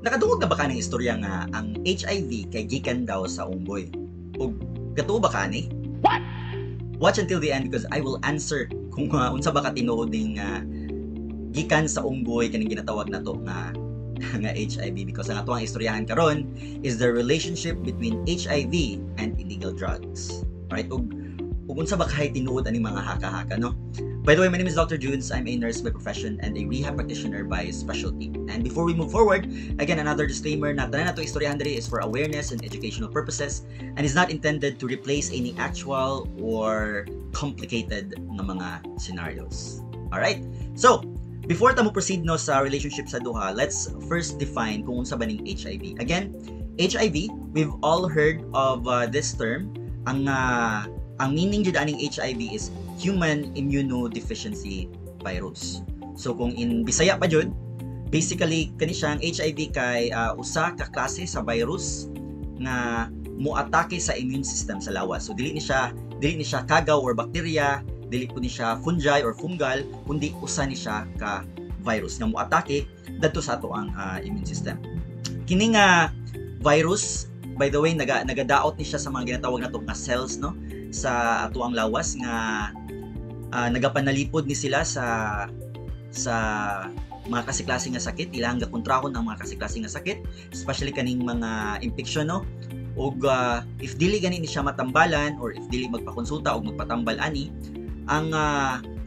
Nakadungog na ba ka ng istorya nga ang HIV kay gikan daw sa unggoy? Ug katuo ba ka ani? What? Watch until the end because I will answer kung unsa ba ka tinuod ning gikan sa unggoy kaning ginatawag nato nga nga HIV, because ang atoang istoryahan karon is the relationship between HIV and illegal drugs. Alright, ug unsa ba kahay tinuod aning mga haka-haka, no? By the way, my name is Dr. Junes. I'm a nurse by profession and a rehab practitioner by specialty. And before we move forward, again, another disclaimer na tanan nato istoryahan diri is for awareness and educational purposes and is not intended to replace any actual or complicated nga mga scenarios. Alright? So, before ta mo proceed, no, sa relationship sa duha, let's first define kung unsa ba ning HIV. Again, HIV, we've all heard of this term. Ang meaning jud aning HIV is human immunodeficiency virus. So kung in Bisaya pa jud, basically kani siyang HIV kay usa ka klase sa virus nga moatake sa immune system sa lawas. So dili ni siya kagaw or bacteria, dili po ni siya fungi or fungal, kundi usa ni siya ka virus nga moatake dadto sa ato ang immune system. Kini nga virus, by the way, nagadaot ni siya sa mga ginatawag nato nga cells, no, sa ato ang lawas nga nagapanalipod ni sila sa mga klase-klase nga sakit, ilang gakontrahon ang mga klase-klase nga sakit, especially kaning mga infection, no. Ug if dili gani ni siya matambalan or if dili magpakonsulta og magpatambal ani, ang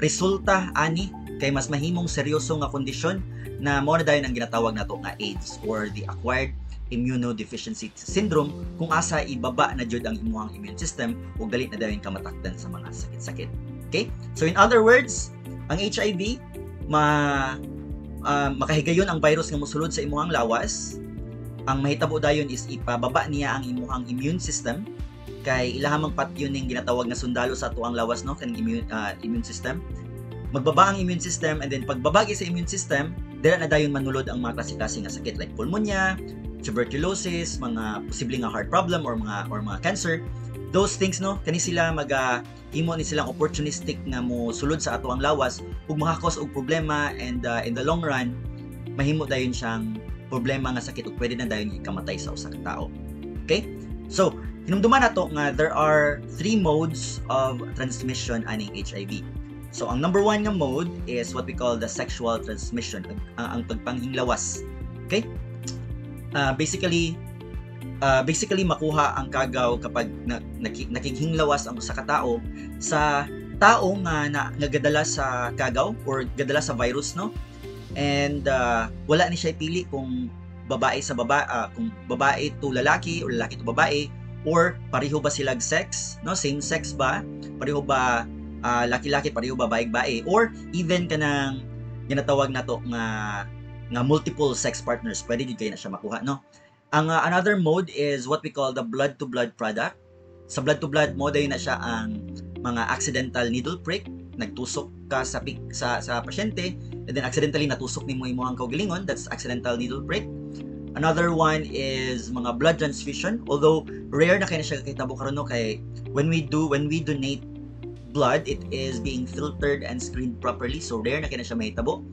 resulta ani kay mas mahimong seryoso nga kondisyon na mao na dayon ang ginatawag nato nga AIDS or the acquired immunodeficiency syndrome, kung asa ibaba na jud ang imuhang immune system ug dali na dayon ka matakdan sa mga sakit-sakit. Okay? So in other words, ang HIV ma makahigayon ang virus nga mosulod sa imuhang lawas. Ang mahitabo dayon is ipababa niya ang imuhang immune system kay ilaha mang patyon ning ginatawag nga sundalo sa atuang lawas, no, kaning immune system. Magbaba ang immune system, and then pagbabagi sa immune system, dira na dayon manulod ang mga klase-klase nga sakit like pulmonya, tuberculosis, mga posible nga heart problem or mga cancer. Those things, no, kani sila maga himo ni silang opportunistic nga mo sulod sa ato ang lawas ug makakos og problema, and in the long run mahimo dayon siyang problema nga sakit ug pwede na dayon ikamatay sa usa ka tawo. Okay? So, hinumduman nato nga there are three modes of transmission aning HIV. So, ang number one nga mode is what we call the sexual transmission, ang pagpanghinglawas. Okay? Basically makuha ang kagaw kapag nakighinglawas ang usa ka tao sa tao nga nagadala sa kagaw or gadala sa virus, no, and wala ni siya pili kung babae sa babae, kung babae to lalaki or lalaki to babae, or pareho ba silag sex, no, same sex ba, pareho ba laki-laki, pareho ba bae-bae, or even kanang ginatawag nato nga nga multiple sex partners, pwede jud kaayo na siya makuha, no. Ang another mode is what we call the blood to blood product. Sa blood to blood mode na siya ang mga accidental needle prick, nagtusok ka sa sa pasyente and then accidentally natusok nimo imong kaugalingon, that's accidental needle prick. Another one is mga blood transfusion, although rare na kaayo na siya kahitabo karon, no, kay when we donate blood, it is being filtered and screened properly, so rare na kaayo na siya mahitabo.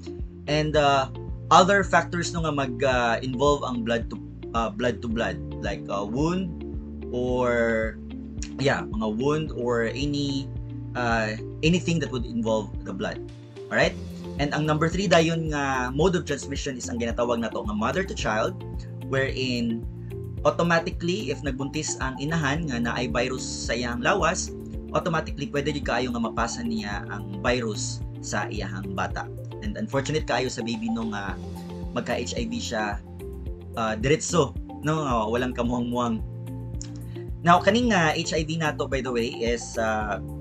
And other factors, no, nga mag involve ang blood to blood like wound or, yeah, mga wound or anything that would involve the blood. All right? And ang number three dayon nga mode of transmission is ang ginatawag nato nga mother to child, wherein automatically if nagbuntis ang inahan nga naay virus sa iyang lawas, automatically pwede jud kaayo nga mapasa niya ang virus sa iyahang bata. And unfortunate kaayo sa baby, no, nga magka-HIV siya diretso, no, walang kamuang-muang. Now, kaning HIV nato, by the way, is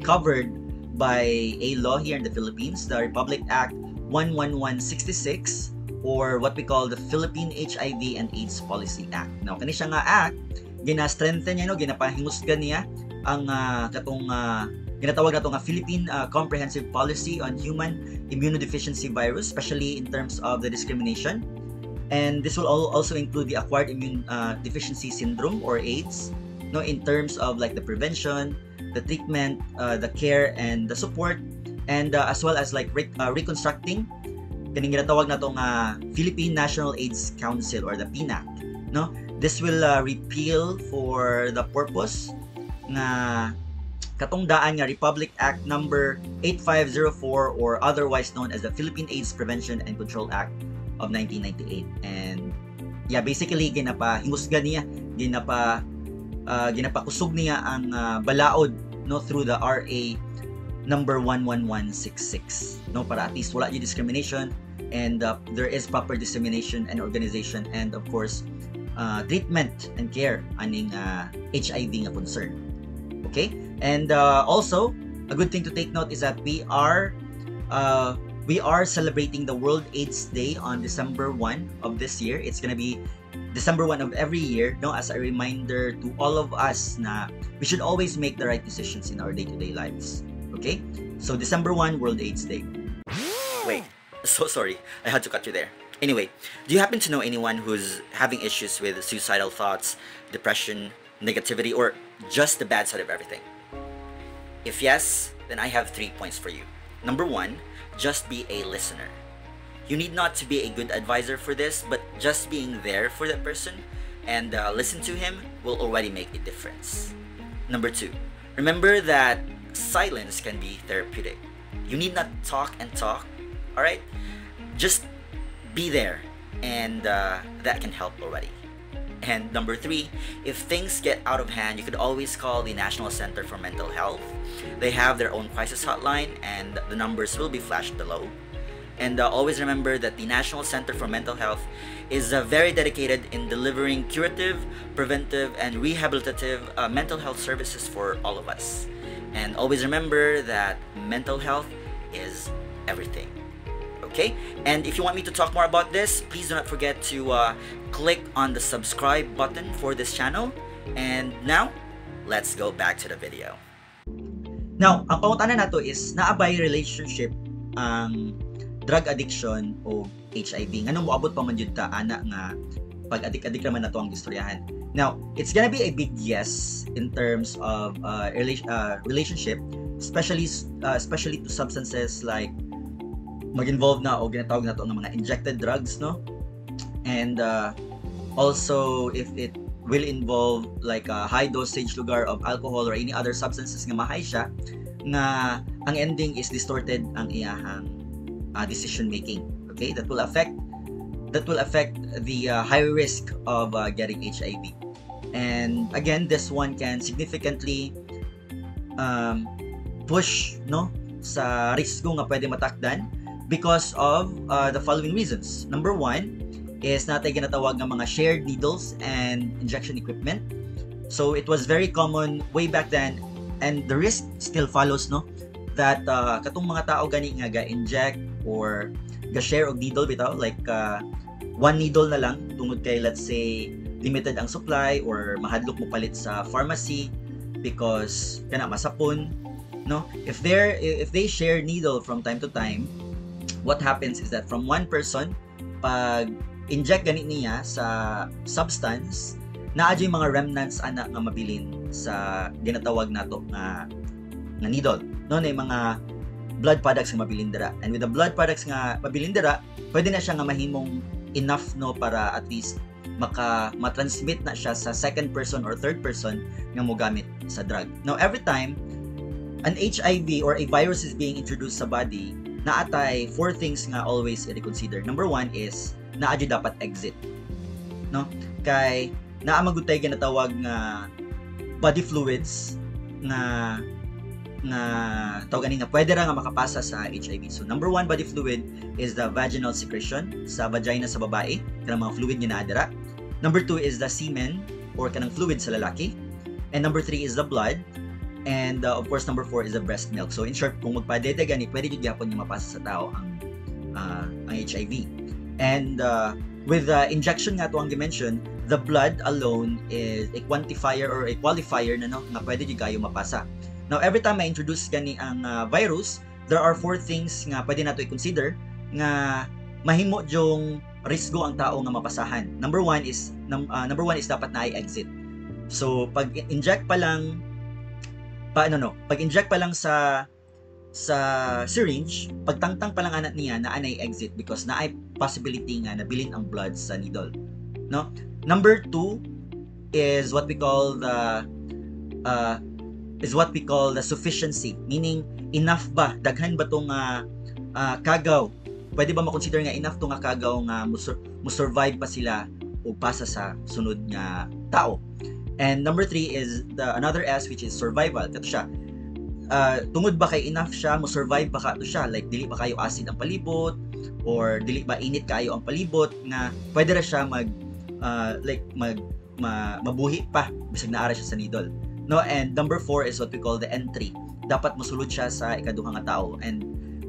covered by a law here in the Philippines, the Republic Act 11166 or what we call the Philippine HIV and AIDS Policy Act. Now, kani siya nga act, gina-strengthen niya, no, ginapahingusgan niya ang katong ginatawag nato nga Philippine Comprehensive Policy on Human Immunodeficiency Virus, especially in terms of the discrimination. And this will also include the acquired immune deficiency syndrome or AIDS, no, in terms of like the prevention, the treatment, the care and the support, and as well as like reconstructing Kaning ginatawag nato nga Philippine National AIDS Council or the PNAC, no? This will repeal for the purpose nga katong daan nga Republic Act number 8504 or otherwise known as the Philippine AIDS Prevention and Control Act of 1998. And yeah, basically ginapa hingusgan niya, ginapakusog niya ang balaod, no, through the RA number 11166, no, para at least wala yung discrimination and there is proper dissemination and organization and, of course, treatment and care aning HIV nga concern. Okay? And also, a good thing to take note is that we are celebrating the World AIDS Day on December 1 of this year. It's gonna be December 1 of every year, no, as a reminder to all of us na we should always make the right decisions in our day-to-day lives. Okay? So December 1, World AIDS Day. Wait, so sorry. I had to cut you there. Anyway, do you happen to know anyone who's having issues with suicidal thoughts, depression, negativity, or just the bad side of everything? If yes, then I have three points for you. Number one, just be a listener. You need not to be a good advisor for this, but just being there for that person and listen to him will already make a difference. Number two, remember that silence can be therapeutic. You need not talk and talk, all right? Just be there, and that can help already. And number three, if things get out of hand, you could always call the National Center for Mental Health. They have their own crisis hotline, and the numbers will be flashed below. And always remember that the National Center for Mental Health is very dedicated in delivering curative, preventive, and rehabilitative mental health services for all of us. And always remember that mental health is everything. Okay? And if you want me to talk more about this, please do not forget to click on the subscribe button for this channel. And now, let's go back to the video. Now, ang pangutana nato is, naa bay relationship ang drug addiction o HIV? Nganong moabot pa man jud ta ana nga pag-adik-adik naman nato ang istoryahan? Now, it's gonna be a big yes in terms of relationship, especially to substances like mag-involve na o ginatawag nato nga mga injected drugs, no? And also if it will involve like a high dosage lugar of alcohol or any other substances nga mahay siya nga ang ending is distorted ang iyahang decision making. Okay, that will affect the high risk of getting HIV. And again, this one can significantly push, no, sa risgo nga pwede matakdan because of the following reasons. Number one is naa tay ginatawag nga mga shared needles and injection equipment. So it was very common way back then, and the risk still follows, no, that katong mga tao gani nga ga-inject or ga-share og needle bitaw, like one needle na lang tungod kay, let's say, limited ang supply or mahadlok mo palit sa pharmacy because kana masapon, no? If they share needle from time to time, what happens is that from one person, pag inject gani niya sa substance, naa yung mga remnants ana nga mabilin sa ginatawag nato nga needle, no, na mga blood products nga mabilin dira. And with the blood products nga mabilin dira, pwede na siya nga mahimong enough, no, para at least maka ma-transmit na siya sa second person or third person nga mogamit sa drug. Now, every time an HIV or a virus is being introduced sa body, naa tay four things nga always i-consider. Number one is naa dapat exit. No? Kay naa man gud tay ginatawag nga body fluids nga tawag ani nga pwede ra nga makapasa sa HIV. So number one body fluid is the vaginal secretion sa vagina sa babae, kanang mga fluid nga naa dira. Number two is the semen or kanang fluid sa lalaki. And number three is the blood. And of course, number four is the breast milk. So in short, kung magpadede gani, pwede jud gyapon nga mapasa sa tao ang HIV. And with the injection nga ato ang gi-mention, the blood alone is a quantifier or a qualifier na, no, nga pwede jud kayo mapasa. Now, every time ma-introduce gani ang virus, there are four things nga pwede nato i-consider nga mahimo jung risgo ang tao nga mapasahan. Number one is dapat na exit. So pag inject pa lang pa ano, no, pag inject pa lang sa Sa syringe, pagtangtang pa lang ana niya, naa nay exit because naay possibility nga nabilin ang blood sa needle, no? Number two is what we call the sufficiency, meaning enough ba, daghan ba tong kagaw? Pwede ba makonsider nga enough tong nga kagaw nga mo survive pa sila o pasa sa sunod nga tao? And number three is the another S, which is survival. Kato siya, tungod ba kay enough siya, mo survive ba ka to siya, like dili ba kayo acid ang palibot or dili ba init kayo ang palibot nga pwede ra siya mag like mag mabuhi pa bisag naa ra siya sa needle, no? And number four is what we call the entry. Dapat mosulod siya sa ikaduha nga tao. And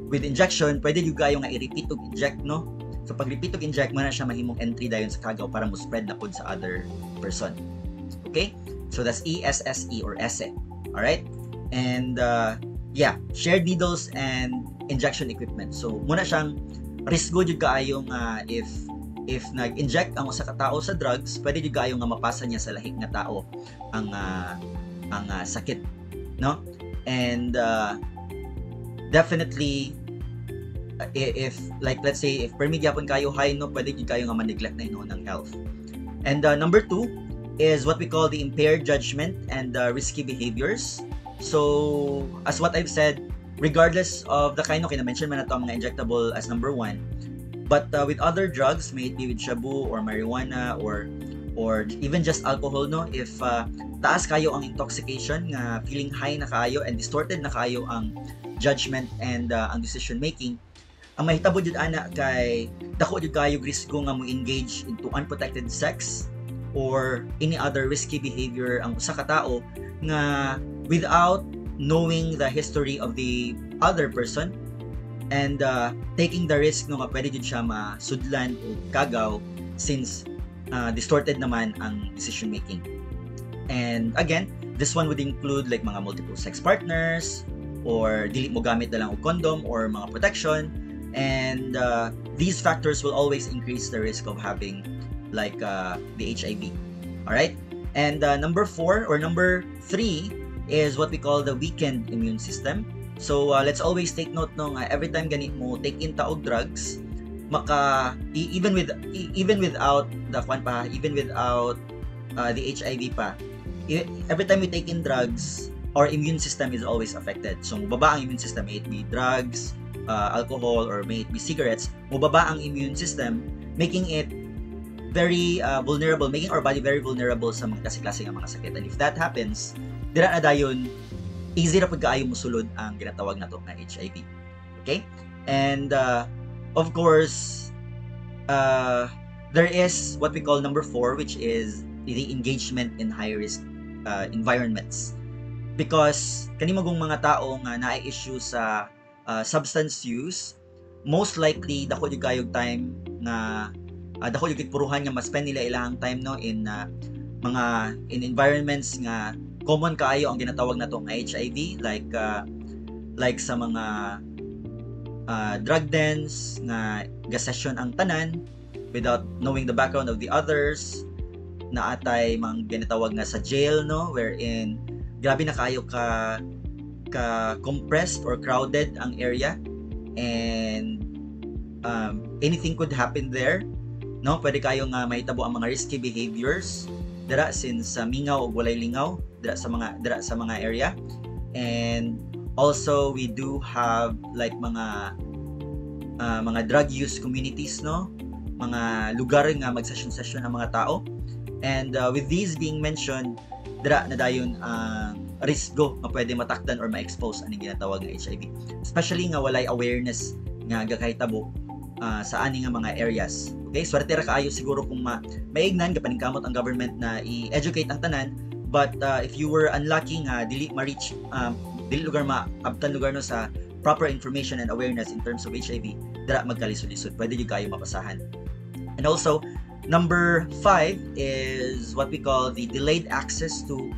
with injection, pwede jud kayo nga i-repeat og inject, no? So pag repeat og inject mo na siya, mahimong entry dayon sa kagaw para mo spread na pud sa other person. Okay, so that's ESSE or ESSE. All right? And yeah, shared needles and injection equipment. So mao na siyang risgo jud kaayo nga if nag-inject ang usa ka tao sa drugs, pwede jud kaayo nga mapasa niya sa lahi nga tao ang sakit, no? And definitely if, like, let's say if permi gyapon kayo high, no, pwede jud kayo nga ma-neglect na hinuon ang health. And number two is what we call the impaired judgment and risky behaviors. So, as what I've said, regardless of the kind, okay, na-mention man nato ang mga injectable as number one, but with other drugs, may it be with shabu or marijuana or even just alcohol, no, if taas kayo ang intoxication, nga feeling high na kayo and distorted na kayo ang judgment and ang decision making, ang mahitabo jud ana kay dako jud kayo risgo nga mo engage into unprotected sex or any other risky behavior ang usa ka tao nga without knowing the history of the other person and taking the risk, no, nga pwede jud siya masudlan o kagaw since distorted naman ang decision making. And again, this one would include like mga multiple sex partners or dili mo gamit na lang og condom or mga protection, and these factors will always increase the risk of having like the HIV. All right? And number four or number three is what we call the weakened immune system. So let's always take note, no, nga every time gani mo take in ta og drugs, maka even without the kwan pa, even without the HIV pa, every time we take in drugs, our immune system is always affected. So mubaba ang immune system, may it be drugs, alcohol, or may it be cigarettes, mubaba ang immune system, making it very vulnerable, making our body very vulnerable sa mga klase-klase nga mga sakit. And if that happens, dira na dayon easy ra pud kaayo mosulod ang ginatawag nato nga HIV. Okay? And of course, there is what we call number four, which is the engagement in high risk environments. Because kani magong mga tao nga naay issue sa substance use, most likely dako jud kayog time nga dako jud puruhan nga ma-spend nila ilang time, no, in mga in environments nga common kaayo ang ginatawag nato nga HIV, like sa mga drug dens nga ga-session ang tanan without knowing the background of the others, naa tay mga ginatawag nga sa jail, no, wherein grabe na kayo ka compressed or crowded ang area and anything could happen there, no? Pwede kayo nga mahitabo ang mga risky behaviors dira since mingaw ug walay lingaw dira sa mga area. And also we do have like mga drug use communities, no, mga lugar nga mag-session-session ang mga tao. And with these being mentioned, dira na dayon ang risgo nga pwede matakdan or ma-expose aning ginatawag nga HIV, especially nga walay awareness nga gakahitabo sa ani nga mga areas. Okay, swerte ra kaayo siguro kung maignan gapaningkamot ang government na i-educate ang tanan, but if you were unlucky nga dili ma-reach, dili lugar maabtan lugar, no, sa proper information and awareness in terms of HIV, dira magkalisod-lisod, pwede jud kayo mapasahan. And also number five is what we call the delayed access to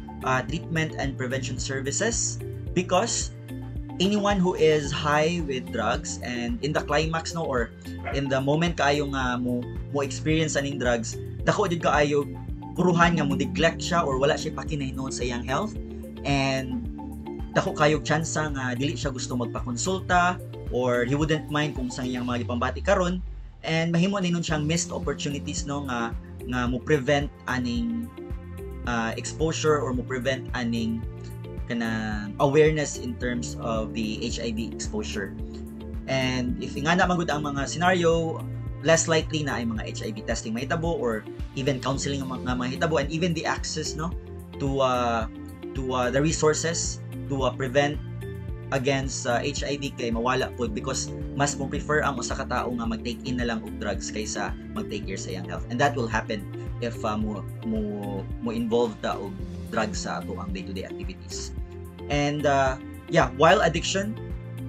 treatment and prevention services, because anyone who is high with drugs and in the climax, no, or in the moment kaayo nga mo experience aning drugs, dako jud kaayo puruhan nga mo neglect siya or wala siya pakinahinuon sa iyang health and Dako kayog tsansa nga dili siya gusto magpakonsulta or he wouldn't mind kung sa iyang mga gipambati karon, and mahimo ni nun siyang missed opportunities, no, nga nga mo prevent aning exposure or mo prevent aning kanang awareness in terms of the HIV exposure. And if ingana man gud ang mga scenario, less likely na ay mga HIV testing mahitabo or even counseling ang mga mahitabo and even the access, no, to the resources to prevent against HIV kay mawala pod because mas mo prefer ang usa ka tawo nga mag-take in na lang og drugs kaysa mag-take care sa iyang health. And that will happen if mo involve ta og drugs sa ato ang day-to-day activities. And yeah, while addiction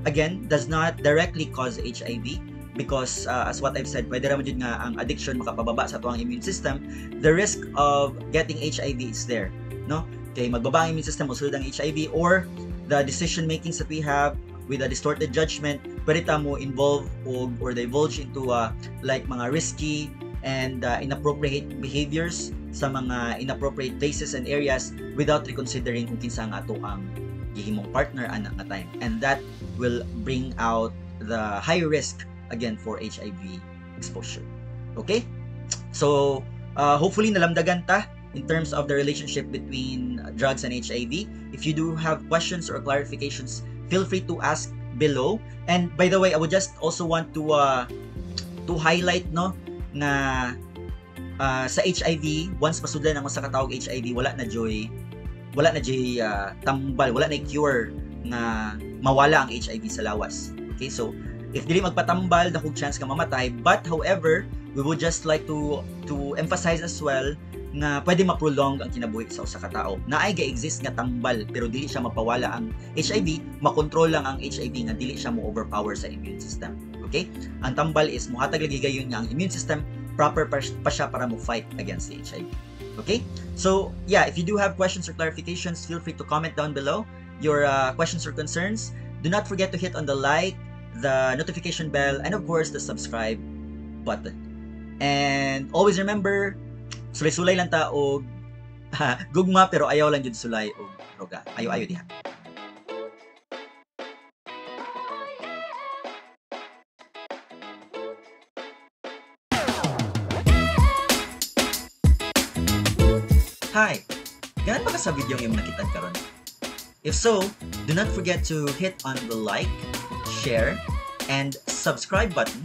again does not directly cause HIV because as what I've said, pwede ra man jud nga ang addiction makapababa sa atoang immune system, the risk of getting HIV is there, no? Kay magbaba ang immune system, mosulod ang HIV, or the decision makings that we have with a distorted judgment, pwede ta mo involve og or divulge into like mga risky and inappropriate behaviors sa mga inappropriate places and areas without reconsidering kung kinsa nga ato ang gihimong partner ana nga time, and that will bring out the high risk again for HIV exposure. Okay, so hopefully nalamdagan ta in terms of the relationship between drugs and HIV. If you do have questions or clarifications, feel free to ask below. And by the way, I would just also want to highlight, no, nga sa HIV, once masudlan ang usa ka tawo og HIV, wala na joy tambal, wala na cure nga mawala ang HIV sa lawas. Okay, so if dili magpatambal, dakog chance ka mamatay. But however, we would just like to emphasize as well nga pwede ma-prolong ang kinabuhi sa usa ka tawo. Naay ga-exist nga tambal pero dili siya mapawala ang HIV, makontrol lang ang HIV nga dili siya mo overpower sa immune system. Okay? Ang tambal is mohatag lagi gayon nga ang immune system proper pa siya para mo fight against the HIV. Okay? So, yeah, if you do have questions or clarifications, feel free to comment down below your questions or concerns. Do not forget to hit on the like, the notification bell, and of course, the subscribe button. And always remember, sulay-sulay lang ta og gugma pero ayaw lang jud sulay og droga. Ayo-ayo diha. Hi! Ganahan ba ka sa video nga imong nakita karon? If so, do not forget to hit on the like, share, and subscribe button.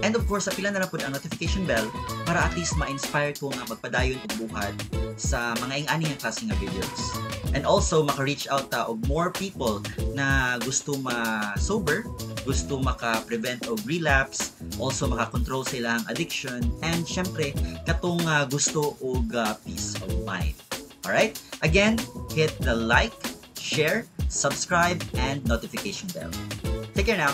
And of course, apila na lang pud ang notification bell para at least ma-inspire ko nga magpadayon og buhat sa mga ing-ani nga klase nga videos. And also, maka-reach out ta og more people na gusto ma-sober, gusto maka-prevent og relapse, also maka-control sa ilang addiction, and syempre, katong gusto og peace of mind. Alright? Again, hit the like, share, subscribe, and notification bell. Take care now.